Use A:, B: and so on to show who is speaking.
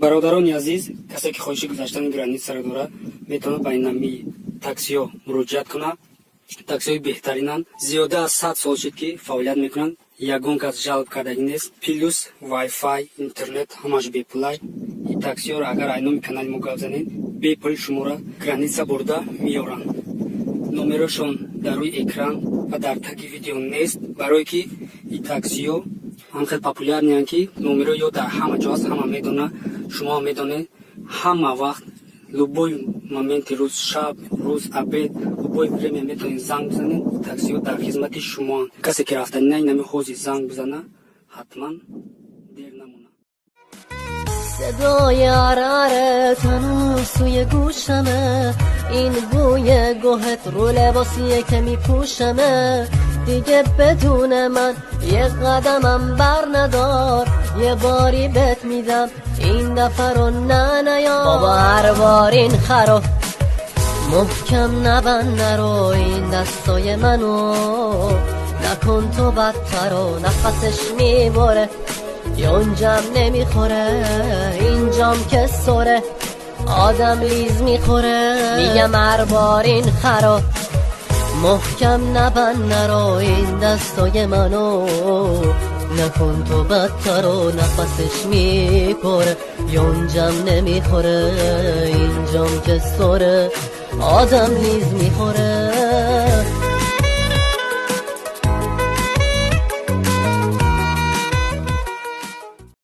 A: Бародарони азиз, касе ки хоҳиши гузаштани границаро дорад, метавонад ба инами таксиҳо муроҷиат кунад. Таксиҳои беҳтаринанд, зиёда аз 100 сол шуд, ки фаъолият мекунанд, ягон кас жалб кардагӣ нест. Плюс вайфай, интернет, ҳамаш бепулай. И таксиҳоро агар ай номи канали мо гап занед, бепул шуморо граница бурда меоранд. Номерошон дар рӯи экран ва дар таги видео нест, барое ки и таксиҳо ҳам хел популярныянд, ки номеро ё дар ҳама ҷо аст, ҳама медонад, шумо ҳам медонед. Ҳама вақт, любой моменти рӯз, шаб, рӯз, обед, любой время метавонед занг бизанед, таксиҳо дар хизмати шумоанд. Касе ки рафтани на, инами ҳозир занг бизана, ҳатман дер намонад.
B: صدای عرعرت هنوز توی گوشمه، این بوی گوهت رو لباسیه که میپوشمه. دیگه بدون من یه قدمم بر ندار، یه باری بهت میدم، این دفعه رو نه نیا. بابا، هر بار این خرو محکم نبند، نرو، این دستای منو نکن تو بدتر و نفسش میبره، یونجم نمیخوره، اینجام که سره، آدم لیز میخوره. میگم هر بار این خرو محکم نبند، نرو، این دستای منو نکن تو بدتر و نفسش میپره، یونجم نمیخوره، اینجام که سره، آدم لیز میخوره.